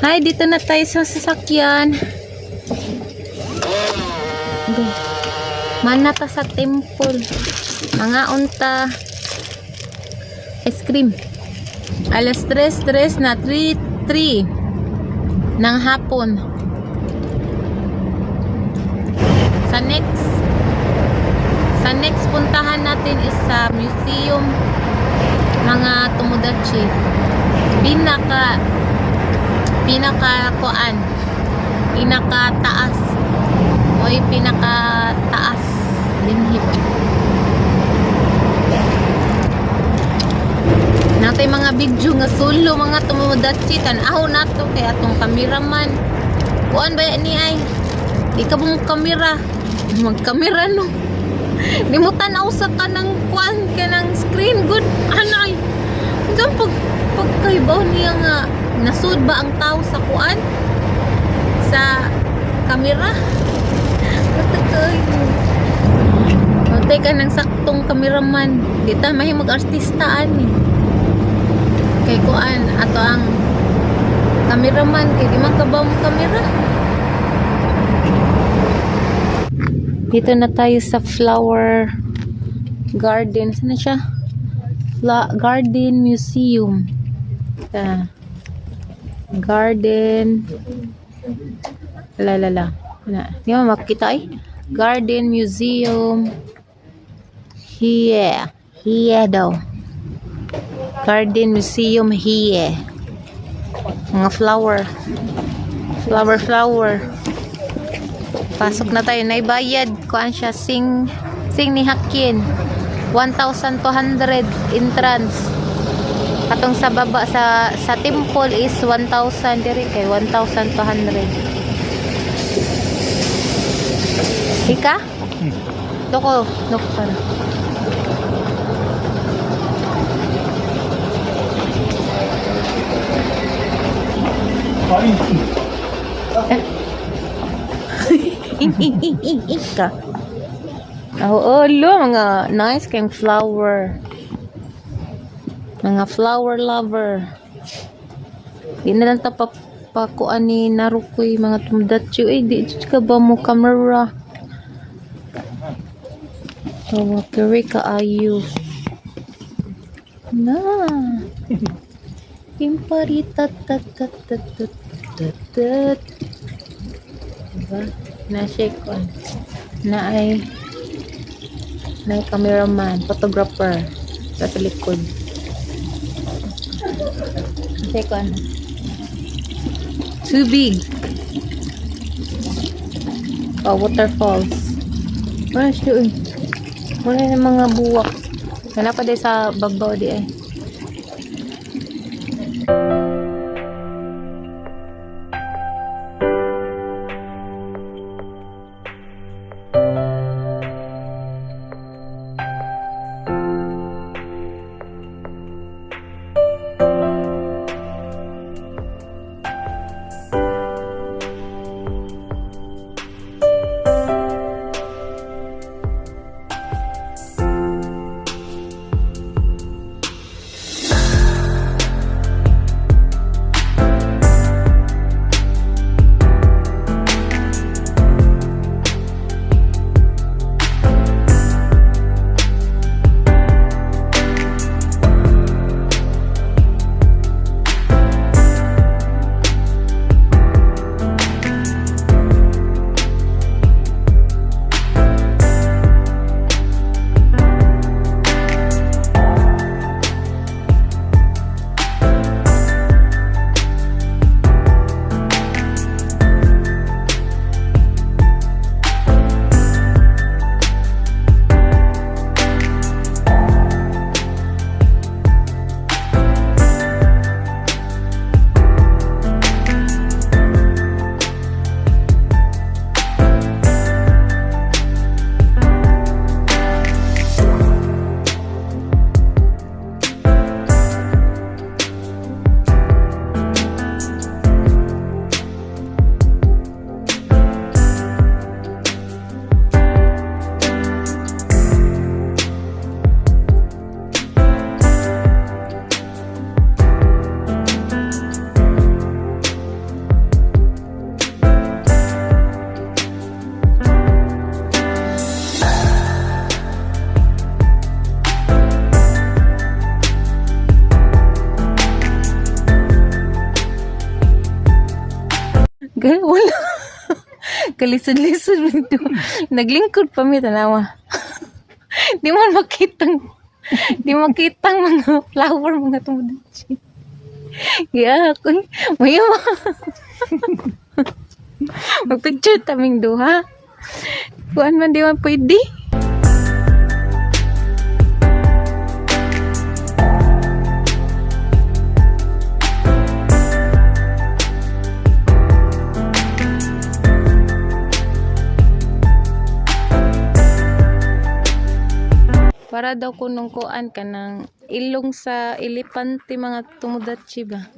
Hi, dito na tayo sa sasakyan. Okay. Mana ta sa temple. Mga unta ice cream. Alas 3:03 na, 3:03 ng hapon. Sa next puntahan natin is sa museum, mga tomodachi. Pinaka pinaka kuan, pinaka taas. Oy, pinaka taas dinhi ba? Natay mga video nga solo, mga tomodachi, tan-aw nato kay atong cameraman. Kuan ba ni ay? Di ka mong kamera. Magkamera no. Di mo tanaw sa kanang kuan, kanang screen good. Anay. Unsa pag pagkaibaw niya nga nasud ba ang tao sa kuan? Sa kamera? Katakay. Matay ka ng saktong cameraman. Di ta mahimog artista ani. Kay kuan ato ang cameraman kay di man kabaw mo kamera. Dito na tayo sa flower garden. Saan na siya? Garden Museum. Ah. Garden. La la la. Na. Di mo makita eh. Garden Museum. Here. Here daw. Garden Museum here. Mga flower. Flower, flower. Pasok na tayo. Naibayad. Kuan siya. Sing, sing ni Hakin. 1,200 entrance. Katong sa baba sa temple is 1,000, diri kay 1,200. Ika? Doko, doko para. Eh. Ing ing ing ing ing ka. Oo, lo, mga nice kayong flower. Mga flower lover. Di na lang ta papakuan ni Narukoy, mga tomodachi. Eh, di ka ba mo camera? Oh, kiri kaayo. Na. Pimpari tat tat tat tat tat tat tat. Diba? Na siya kuan. Na ay na cameraman, photographer sa likod. Siya kuan. Tubig. Oh, waterfalls. Wala siya eh. Wala yung mga buwak. Wala pa di sa babaw di eh. Kalisod-lisod dito. Naglingkod pa mi, tanawa. Di makitang mga flower, mga tomodachi. Yeah, ako mayo. Magpicture taming duha. Kuan man, di man pwede. Para daw kunong kuan ka ng ilong sa elepante, mga tomodachi ba.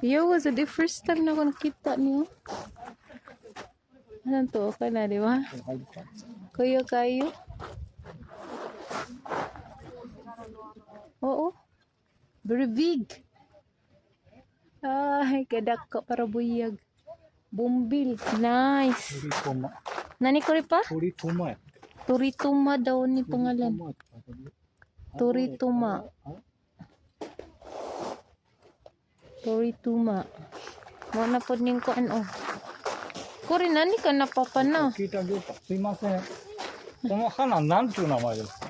Yo, was the first time na ako nakita niyo. Anong to? Okay na, di ba? Kuyo kayo? Oo. Very big. Ay, kadako para buyag. Bumbil. Nice. 鳥トマ。 Nani ko rin pa? 鳥トマやって。 Turituma daw ni pangalan. Turituma. Turituma. Mo na pod ning kuan oh. Kuri nani ka na papa na. 聞いてあげようか。すいません。この花なんていう名前ですか？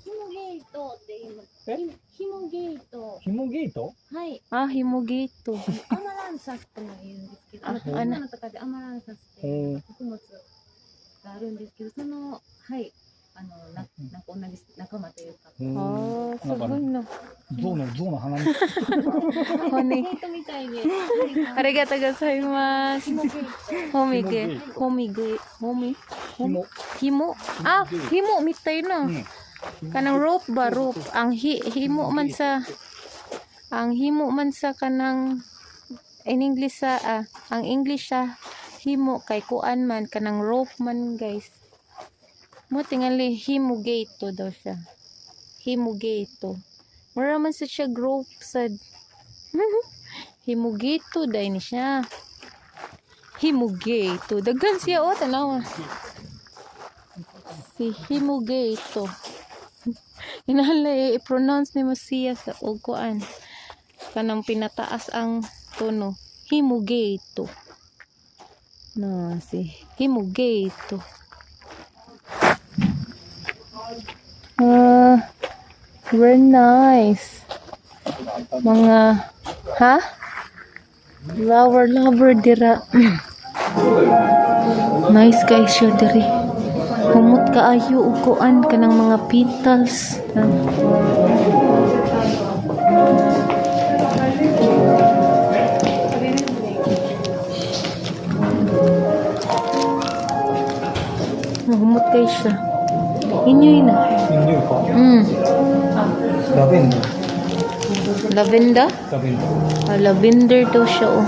ヒモゲートって言います。え？ヒモゲート。ヒモゲート。はい。 Ah, himugito. アマランサスとも言うんですけど、ああの食べ物とかでアマランサスっていう穀物があるんですけど、その、はい、なんか同じ仲間というか。 Oh, なんか sabon no. 象の鼻に。 Honey. ゲートみたいで。 Arigato gozaimasu. ヒモゲート。 Homige. Homige. Homi. ヒモ。 Himo. Ah, himo mitay na. うん。 Kanang rope ba, rope. Ang himo man sa ang himo man sa kanang in English sa ang English sa himo kay kuan man, kanang rope man, guys. Mo tingali himugato daw siya. Himugato. Mura man sa siya rope sad. Himugato dai ni siya. Himugato. Daghan siya oh, tanawa. Si Himugato. Inahala i-pronounce ni mo siya sa og kuan. Kanang pinataas ang tono. Himugato. Na si Himugato. Ah, very nice. Mga ha? Flower lover dira. Nice kay siya diri. Humot kaayo og kuan kanang mga petals. Ah. Humot kay siya. Inyoy na. 匂いか。 ラベンダー。 Lavender? ラベンダー。 Ah, lavender daw siya oh.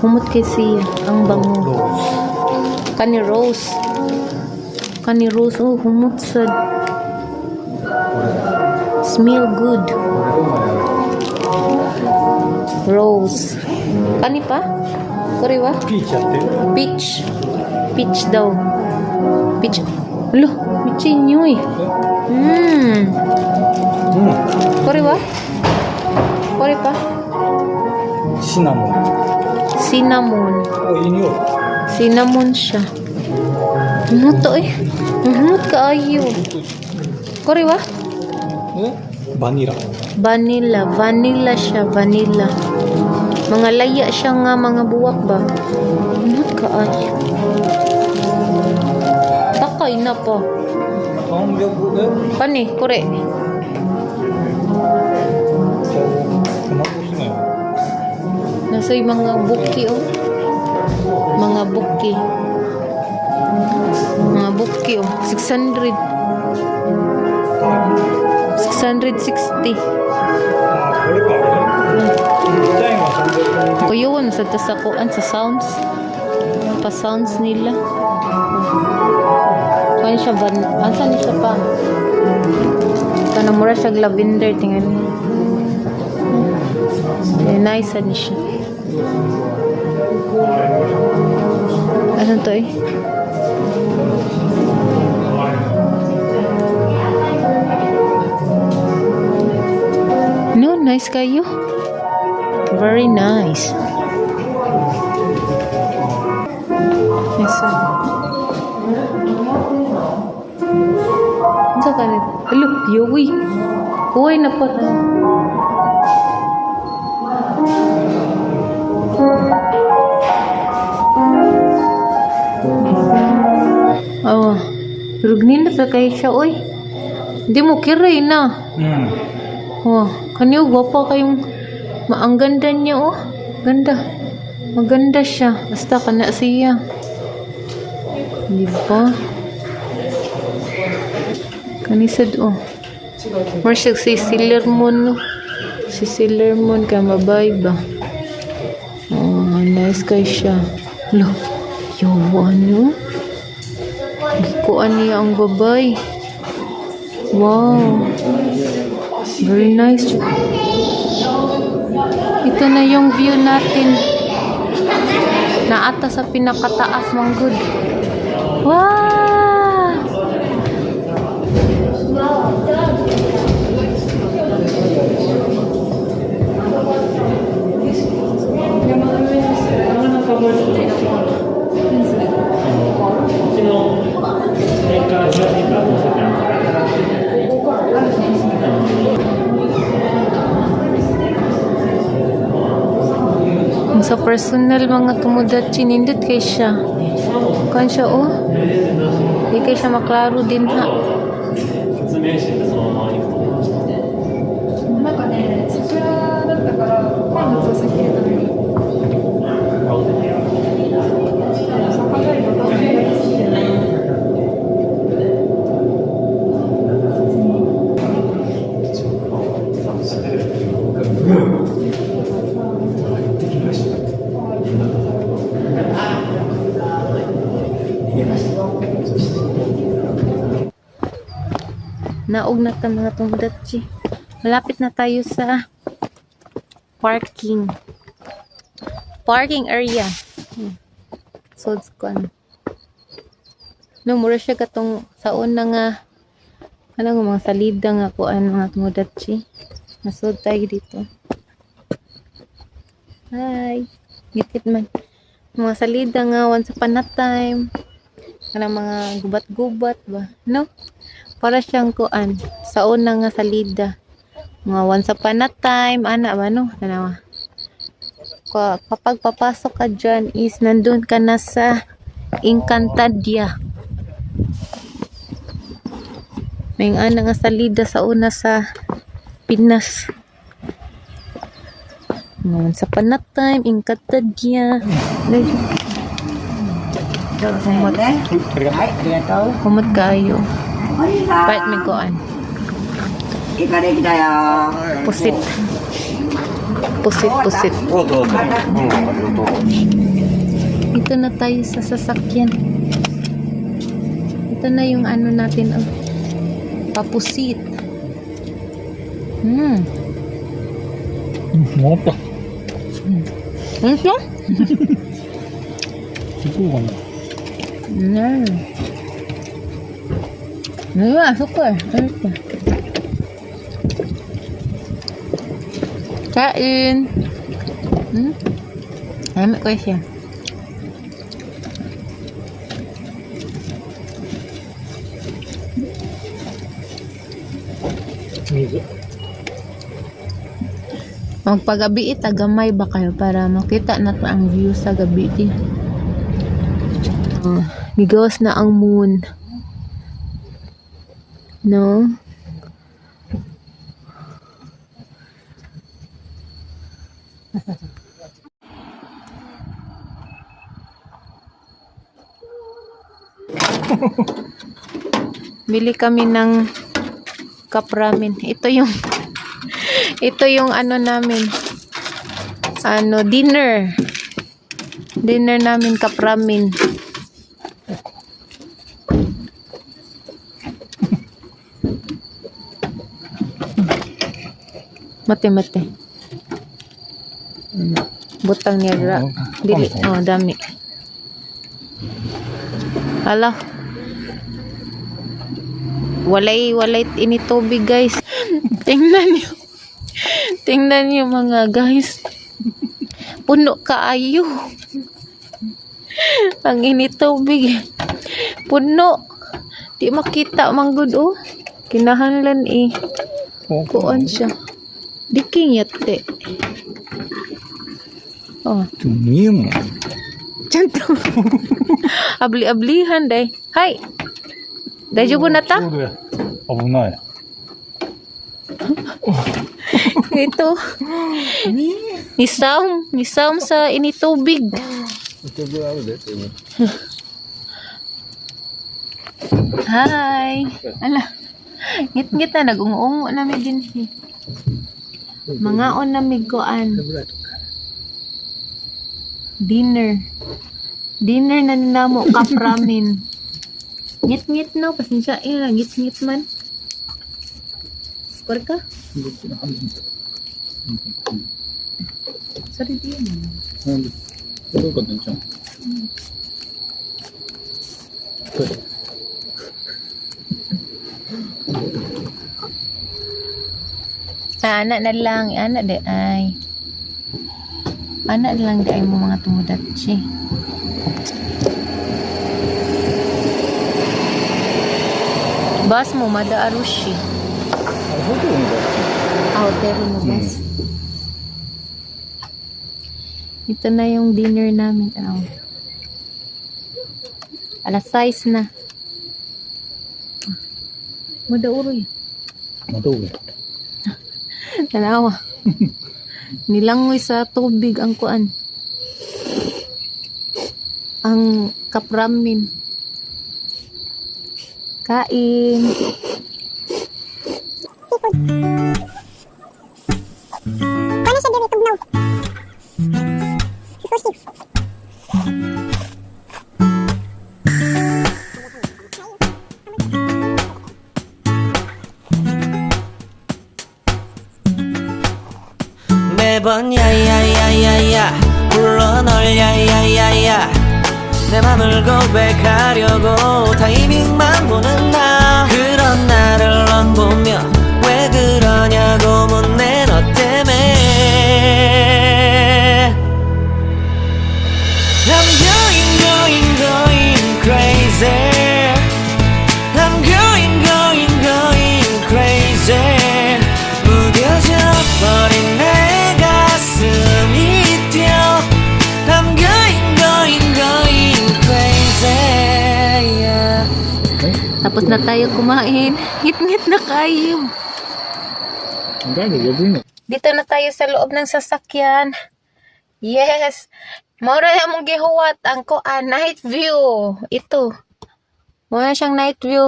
Humot kay siya. Ang bango. ローズ。 Kani rose. Kani rose oh, humot sa smell good. Rose. Kani pa? Kuri wa? ピーチやって。 Peach. Peach daw. Peach. Alo, peach inyo eh. うん。 Kuri wa? Kuri pa? シナモン。 Cinnamon. お、いい匂い。 Cinnamon siya. Humot to eh. Humot kaayo. Kuri wa? え、バニラ。 Vanilla. Vanilla siya. Vanilla. Mga laya siya nga mga buwak ba? Humot kaayo. Takay na po. 300え Kani, kure. トマトスメ。 Nasa yung mga buki oh. Mga buki. Mga buki oh. 600. 660. あ、これか。ちっちゃいのは300 Kuyawan sa tasakuan sa sounds. Pa sounds nila. Kani siya van asa ni siya pa? Kanang mura siya lavender tingnan niyo. Eh, nice ani siya. Ano to eh? No, nice kayo. Very nice. Unsa ka ni? Alo, yowi. Uy, na pa na. Oh, pero ganina pa kayo siya, oy. Hindi mo kiray na. Oh, kaniyo gwapa kayong ang ganda niya, oh. Ganda. Maganda siya. Basta kana siya. Di ba? Kanisad, oh. More siya si Sailor Moon, no? Si Sailor Moon kay mabay ba? Oh, nice kay siya. Lo, yawa, no? Gikuan niya ang babay. Wow. Very nice. Ito na yung view natin. Naata sa pinakataas, manggod. Wow! Ang sa personal mga tumudatsi, nindot kay siya. Kan siya, oh. Di kay siya maklaro din ha. 説明してそのまま行くと思いました。なんかね、桜だったから混雑を避けるために坂がり渡ってるし。 Naog na ta mga tumudatsi. Malapit na tayo sa parking. Parking area. So, kuan. No, mura siya katong sa una nga ano nga mga salida nga kuan mga tumudatsi. Nasod tayo dito. Hi. Gitit man. Mga salida nga once upon a time. Kanang mga gubat-gubat ba? No? Para siyang kuan sa una nga salida. Mga once upon a time, ana ba no? Tanawa. Kapag papasok ka dyan is nandun ka na sa Encantadia. May ana nga salida sa una sa Pinas. Mga once upon a time, Encantadia. Kumot. Kumot kayo. Kahit may kuan. Pusit. Pusit, pusit. Ito na tayo sa sasakyan. Ito na yung ano natin, oh. Papusit. うん、回った。 Ano siya? 行こうかな。 Ano, sukar. Ano siya? Kain. Ano ko siya? 水。 Magpagabi itagamay ba kayo para makita na to ang view sa gabi di. Oh, gigawas na ang moon. No? Bili kami ng cup ramen. Ito yung ano namin. Ano, dinner. Dinner namin cup ramen. Mate, mate. Butang niya ra. Dili, oh, dami. Hala. Walay, walay ini tubig, guys. Tingnan niyo. Tingnan niyo mga guys. Puno kaayo. Ang ini tubig. Puno. Di makita manggod oh. Kinahanglan eh. Kuan siya. Diking yatte. Oh, でも見えんもん。 Chanto. Abli-ablihan day. Hay. Daijoubu na ta? ちょうどや。危ない。 Ito. Nisaom. Nisaom sa initubig. あるで。 Hi. Ala. Ngit-ngit na nagungungo na mi din. Mangaon na mi goan. Dinner. Dinner na namo kapramin. Ngit-ngit no, pasensya eh, ngit-ngit man. Score ka? Sorry, di yan. なんでどうかったんちゃう Ah, anak na lang. Anak de ay. Anak na lang de ay mo mga tumudatsi. Bus mo, mada arushi. あれ、ホテルのバス。 Ah, hotel mo bus. Ito na yung dinner namin. Ano? Alas 6 na. Mada uroy. また俺。 Tanawa. Nilangoy sa tubig ang kuan. Ang kapramin. Kain. Paano siya diri tugnaw? 46. 매번 야야야야야 불러 널 야야야야 내 맘을 고백하려고 타이밍만 보는 나 그런 나를 넌 보며 왜 그러냐고 묻네 너 때문에 I'm going going going crazy I'm going going going crazy 무뎌져 버린 내 가슴이 뛰어 I'm going going going crazy yeah. Tapos na tayo kumain. Ngit-ngit na kayo. 大丈夫余分な。 Dito na tayo sa loob ng sasakyan. Yes. Maura na mong gihuwat ang kuan night view. Ito. Mao na siyang night view.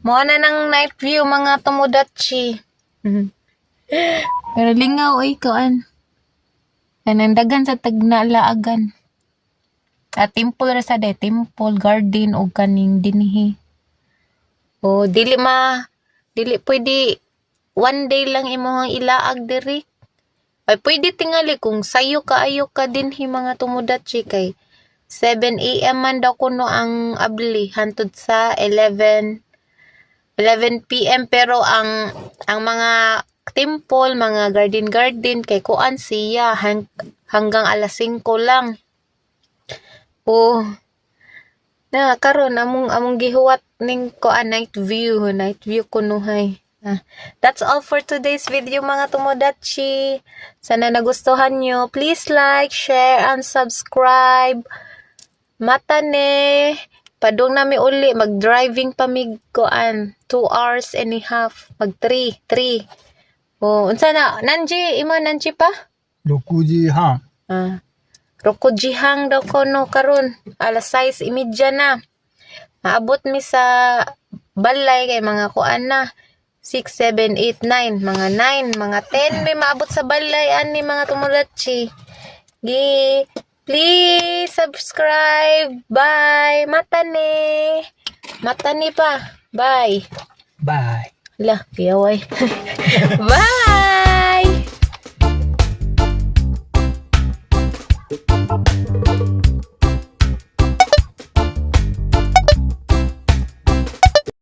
Mao na ng night view mga tomodachi. Pero lingaw ay kuan. Kanandagan sa tagnalaagan. At temple ra sa de, temple garden og kaning dinhi. O dili ma dili pwede one day lang imong ilaag diri. Ay pwede tingali kung sayo kaayo ka dinhi mga tomodachi kay 7 a.m. man daw kuno ang abli hantod sa 11 11 p.m. pero ang mga temple, mga garden garden kay kuan siya hanggang alas 5 lang. Oh. Na karon among gihuwat ning kuan night view kunuhay. Ah, that's all for today's video mga tomodachi. Sana nagustuhan nyo. Please like, share, and subscribe. Mata ne. Padung nami uli. Mag-driving pa mig kuan. 2 hours and a half. Mag 3. 3. Oh, unsa na? 何時? Imo 何時 pa? 6時半。 Ah. 六時半 daw ko no karon. Alas 6:30 na. Maabot mi sa balay kay mga kuan na. 6, 7, 8, 9. Mga 9, mga 10 may maabot sa balay ani mga tomodachi. Gi, please subscribe. Bye. またね. またね pa. Bye. バイ。 Lah, kiyaway. Bye!